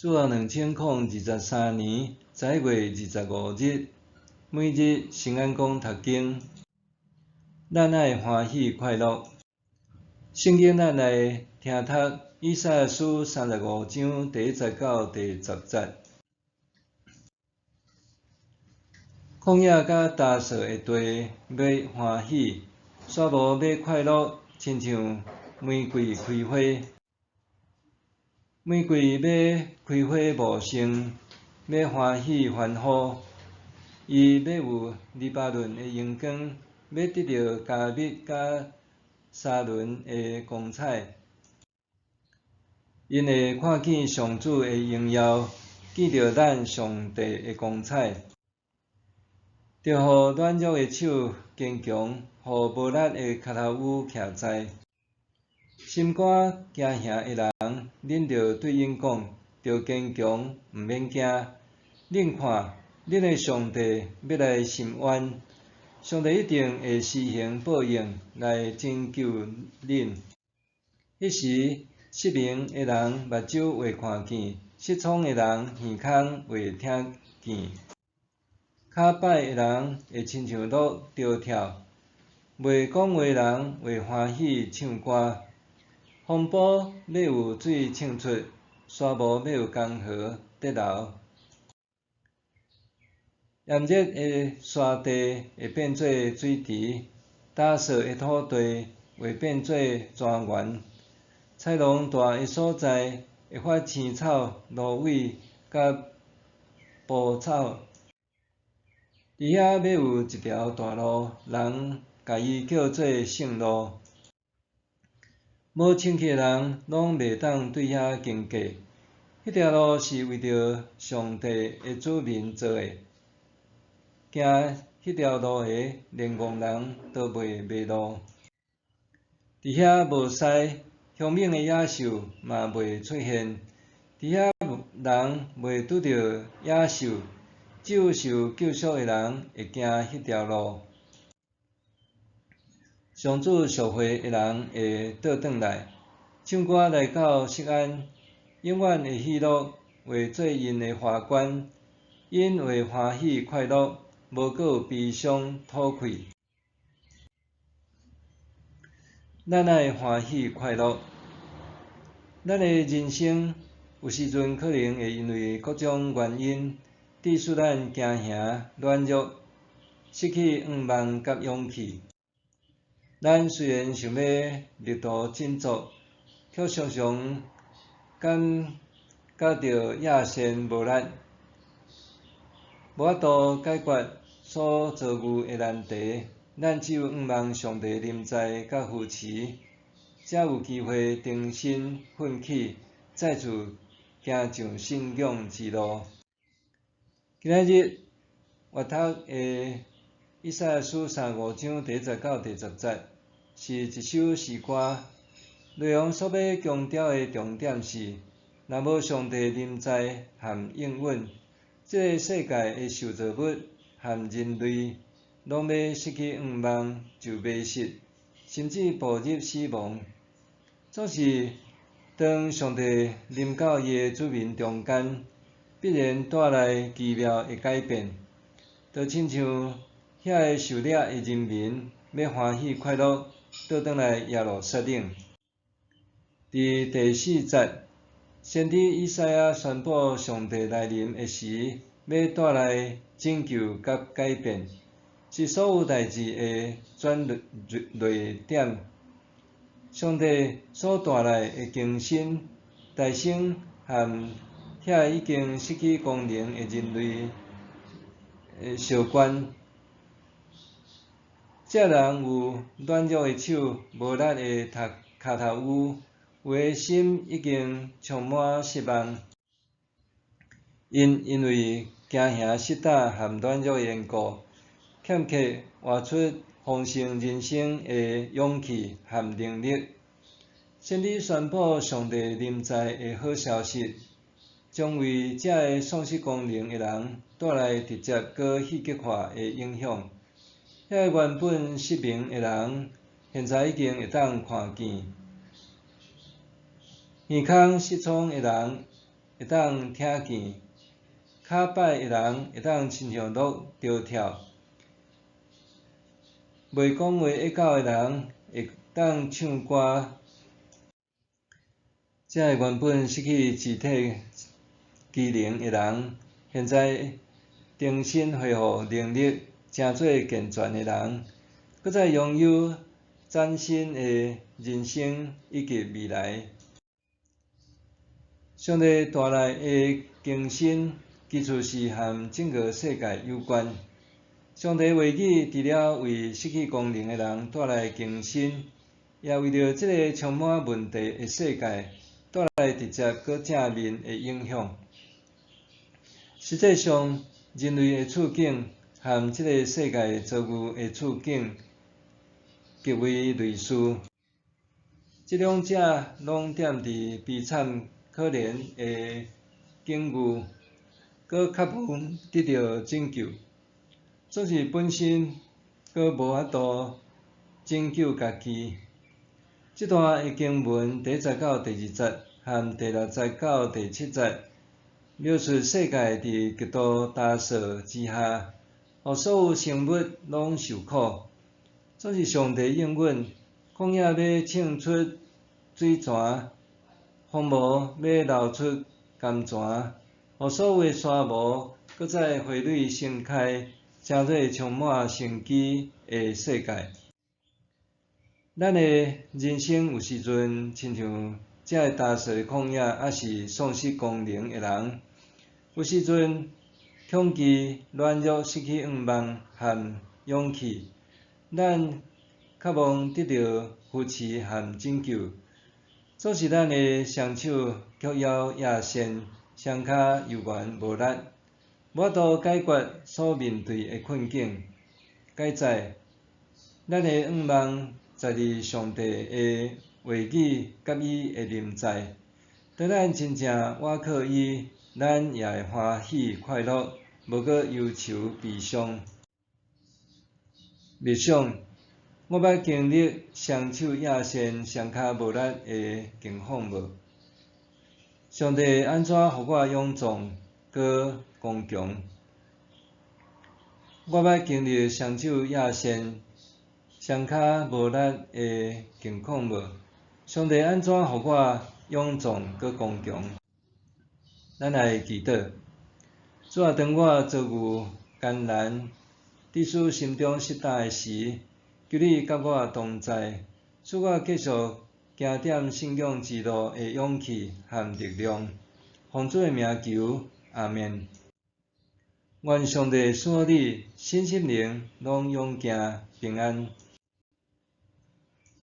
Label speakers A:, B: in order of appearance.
A: 主後2023年11月25日，每日聖安講讀經，咱愛歡喜快樂。聖經咱來聽讀以賽亞書35章第1節到第10節。曠野佮乾燥的地欲歡喜，沙漠欲快樂，親像玫瑰開花。玫瑰欲開花茂盛，欲歡喜歡呼。伊欲有黎巴嫩的榮光，欲得著迦密佮沙崙的光彩。𪜶會看見上主的榮耀，見著咱上帝的光彩。著予軟弱的手堅強，予無力的跤頭趺徛在。心肝驚惶的人，恁著對𪜶講：著堅強，毋免驚。恁看，恁的上帝欲來伸冤，上帝一定會施行報應來拯救恁。彼時，失明的人目睭會看見，失聰的人耳孔會聽見。跤擺的人會親像鹿著跳，袂講話的人會歡喜唱歌。風埔欲有水衝出，沙漠欲有江河得流。炎熱的沙地會變做水池，乾燥的土地會變做莊園。豺狼蹛的所在會發青草、蘆葦佮蒲草。佇遐欲有一條大路，人共伊叫做聖路。無清氣的人攏袂當對遐經過。彼條路是為著上帝的子民做的，行彼條路的連戇人都袂迷路。佇遐無獅，兇猛的野獸嘛袂出現。佇遐人袂拄著野獸，只有受救贖的人會行彼條路。上主贖回的人會倒轉來，唱歌來到錫安，永遠的喜樂會做𪜶的華冠，𪜶會歡喜快樂，無閣有悲傷吐氣。咱愛歡喜快樂。咱的人生有時陣可能會因為各種原因，致使咱驚惶、軟弱，失去向望佮勇氣。咱雖然想欲力圖振作，卻常常感覺著野心無力，無法度解決所遭遇的難題。咱只有向望上帝臨在佮扶持，才有機會重新奮起，再次行上信仰之路。今仔日閱讀的以賽亞書35章第1節到第10節，是一首詩歌，內容所欲強調的重點是：若無上帝臨在和應允，這个世界的受造物和人類攏欲失去向望，就迷失，甚至步入死亡。總是當上帝臨到伊的子民中間，必然帶來奇妙的改變，就親像遐个受掠的人民欲歡喜快樂，倒轉來耶路撒冷。佇第四節，先知以賽亞宣布上帝來臨的時，欲帶來拯救佮改變，是所有代誌的轉捩點。上帝所帶來的更新、提升和遐已經失去功能的人類相關。這人有軟弱的手、無力的跤頭趺，有的心已經充滿失望。𪜶因為驚惶失膽和軟弱的緣故，欠缺活出豐盛人生的勇氣和能力。先知宣布上帝臨在的好消息，將為這个喪失功能的人帶來直接閣戲劇化的影響。遐个原本失明的人，現在已經會當看見；耳孔失聰的人，會當聽見，跤擺的人會當親像鹿著跳，袂講話的狗的人會當唱歌。這个原本失去肢體機能的人，現在重新恢復能力，成做健全的人，閣再擁有嶄新的人生以及未來。上帝帶來的更新，其實是和整個世界有關。上帝話語除了為失去功能的人帶來更新，也為著這个充滿問題的世界帶來直接閣正面的影響。實際上，人類的處境和這个世界遭遇的處境極為類似，這兩者攏踮佇悲慘可憐的境遇，閣渴望得到拯救，總是本身閣無法度拯救家己。這段的經文第一節到第二節和第六節到第七節，描述世界佇極度焦燥之下，予所有生物攏受苦。總是上帝應允，曠野欲衝出水泉，荒漠欲流出甘泉，予所有的沙漠閣再花蕊盛開，成做充滿生機的世界。咱的人生有時陣親像這个焦燥的曠野，抑是喪失功能的人，有時陣恐懼、軟弱、失去願望和勇氣，咱渴望得到扶持和拯救。總是咱的雙手卻猶掖線，雙跤猶原無力，無法度解決所面對的困境。佳哉，咱的願望在佇上帝的話語佮伊的臨在。當咱真正倚靠伊，咱也會歡喜快樂，無閣憂愁悲傷。默想，我捌經歷雙手掖線、雙跤無力的境況無？上帝按怎予我勇壯閣剛強？我捌經歷雙手掖線、雙跤無力的境況無？上帝按怎予我勇壯閣剛強？咱來祈禱。主啊，當我遭遇艱難，致使心中失膽的時，求你佮我同在，賜我繼續行踮信仰之路的勇氣和力量。奉主的名求，阿們。願上帝賜予你身心靈攏勇健平安。